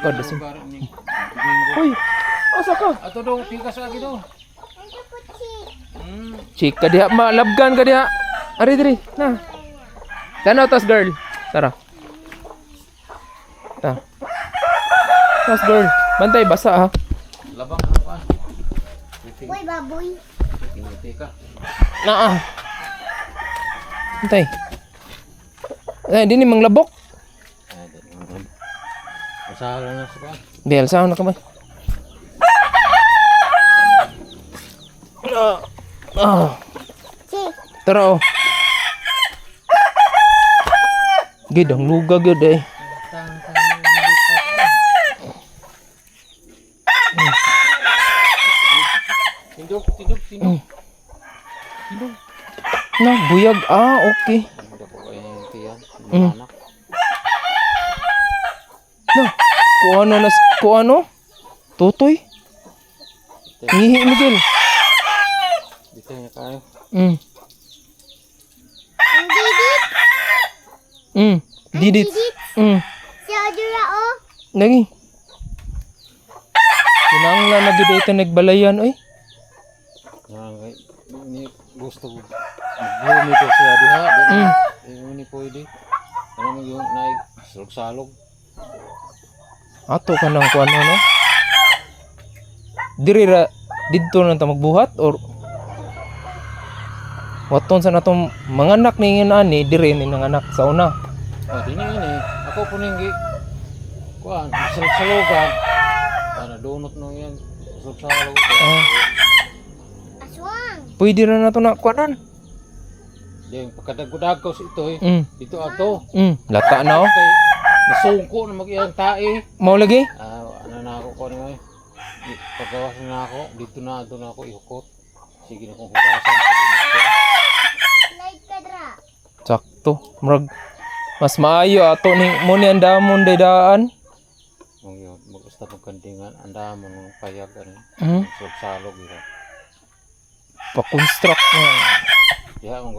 Lakad asin. Uy, asa ka? Ato daw, tikas lagi daw. Ano po, chick? Chick ka diha, malabgan ka diha. Ari diri, na. Tanaw tas girl. Tara. Ta. Tas girl. Bantay basa ha. Labang ano ka? Uy, baboy. Tika. Naa. Bantay. Eh, di ni manglabok. Ay, di naman. Masala na sa kuan. Di alsa na ka ba? Ah. Ah. Chick. Tara oh. Gid ang luga gyud eh. Tindog, tindog, tindog. Tindog. Na, buyag. Ah, okay. Hindi ko kayo yung tiyan. Anak. Na, kuano na, kuano? Tutoy? Ngihi, Miguel. Dito niya kayo. Ang didit. Didit. Didit. Si Adura, oh. Lagi. Kinanglan na gid ito nagbalayan oy. Nga, kay ni gusto ko. Maglumi ko siya diha. Di di mo ni pwede. Ano mo yung naig salog-salog. Ato ka nang kuano no. Diri ra didto na ta magbuhat or waton sa natong mga anak ni nga ani diri ni nang anak sa una. Oh, di niya ini. Ako po ning gi kuan, salog-salogan. Para donut no yan. Salog-salog ko. Ah, Aswang. pwede ra nato na kuanan. Di yung pagkadagudagaw sa ito eh. Dito ato. Lata na oh. Kay nasungko na mag-iyang tae. Mao lagi. Ah, ano na ako ko ano eh. Paggawas na ako, dito na ato na ako ihukot. Sige na kong hugasan. Like ka dra. Sakto. Murag mas maayo ato ni mo ni andamon day daan. Mong yun, mag-usta pagkandingan, andamon ng payag ano. Salog-salog ito. Pa-construct na. Diha, mong